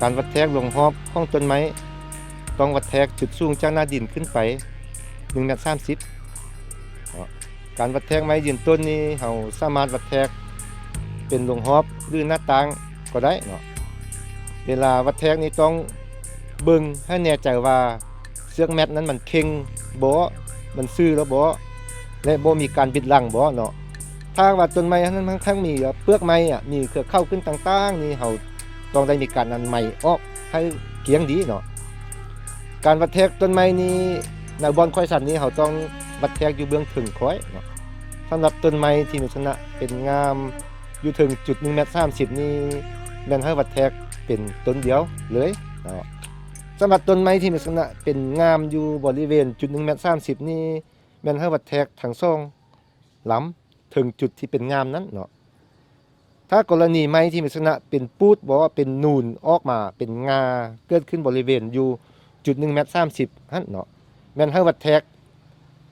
ການວັດແທກລວງຮອບຂອງຕົ້ນໄມ້ ຕ້ອງວັດແທກຈຸດສູງຈາກໜ້າດິນຂຶ້ນໄປໜຶ່ງແມັດສາມສິບເນາະ. ການວັດແທກໄມ້ຢືນຕົ້ນນີ້ ເຮົາສາມາດວັດແທກເປັນລວງຮອບ ຫຼື ໜ້າຕ່າງກໍໄດ້ເນາະ. ເວລາວັດແທກນີ້ຕ້ອງເບິ່ງໃຫ້ແນ່ໃຈວ່າເຊືອກແມັດນັ້ນມັນເຄັ່ງບໍ່, ມັນຊື່ແລ້ວບໍ່ ແລະ ບໍ່ມີການບິດຫຼັງບໍ່ເນາະ. ຖ້າຫາກວ່າຕົ້ນໄມ້ນັ້ນມັນຂ້ອນຂ້າງມີເປືອກໄມ້ອະ ມີເຄືອເຂົ້າຂຶ້ນຕ່າງໆນີ້ ເຮົາຕ້ອງໄດ້ມີການອັນໄມ້ອອກໃຫ້ກ້ຽງດີເນາະ. ການວັດແທກຕົ້ນໄມ້ນີ້ ໃນບ່ອນຂ້ອຍສັນນີ້ ເຮົາຕ້ອງວັດແທກຢູ່ເບື້ອງເທິງຂ້ອຍເນາະ. ສຳລັບຕົ້ນໄມ້ທີ່ມີລັກສະນະເປັນງ່າມຢູ່ເທິງຈຸດໜຶ່ງແມັດສາມສິບນີ້ ແມ່ນໃຫ້ວັດແທກເປັນຕົ້ນດຽວເລີຍເນາະ. ສຳລັບຕົ້ນໄມ້ທີ່ມີລັກສະນະເປັນງ່າມຢູ່ບໍລິເວນຈຸດໜຶ່ງແມັດສາມສິບນີ້ ແມ່ນໃຫ້ວັດແທກທັງສອງລຳເທິງຈຸດທີ່ເປັນງ່າມນັ້ນເນາະ. ຖ້າກໍລະນີໄມ້ທີ່ມີລັກສະນະເປັນປູດ ບໍ່ເປັນນູນອອກມາເປັນງ່າ ເກີດຂຶ້ນບໍລິເວນຢູ່ຈຸດໜຶ່ງແມັດສາມສິບຫັ້ນເນາະ ແມ່ນໃຫ້ວັດແທກ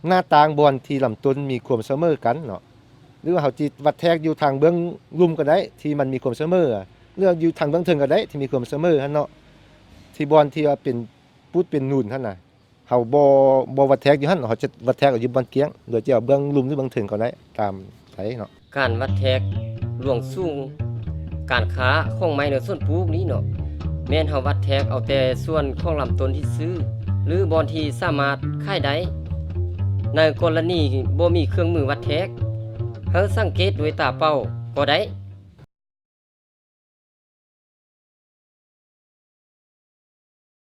ໜ້າຕ່າງບ່ອນທີ່ລຳຕົ້ນມີຄວາມສະເໝີກັນເນາະ. ຫຼືວ່າເຮົາຊິວັດແທກຢູ່ທາງເບື້ອງລຸ່ມກໍໄດ້ ທີ່ມັນມີຄວາມສະເໝີ ຫຼືຢູ່ທາງເບື້ອງເທິງກໍໄດ້ທີ່ມີຄວາມສະເໝີຫັ້ນເນາະ. ທີ່ບ່ອນທີ່ວ່າເປັນປູດເປັນນູນຫັ້ນນະ ເຮົາບໍ່ ບໍ່ວັດແທກຢູ່ຫັ້ນ ເຮົາຈະວັດແທກເອົາຢູ່ບ່ອນກ້ຽງ ໂດຍຈະເອົາເບື້ອງລຸ່ມ ຫຼື ເບື້ອງເທິງກໍໄດ້ ຕາມໃຜເນາະ. ການວັດແທກລວງສູງການຄ້າຂອງໄມ້ໃນສວນປູກນີ້ເນາະ ແມ່ນເຮົາວັດແທກເອົາແຕ່ສ່ວນຂອງລຳຕົ້ນທີ່ຊື່ ຫຼື ບ່ອນທີ່ສາມາດຂາຍໄດ້. ໃນກໍລະນີບໍ່ມີເຄື່ອງມືວັດແທກ ເຮົາສັງເກດດ້ວຍຕາເປົ່າກໍໄດ້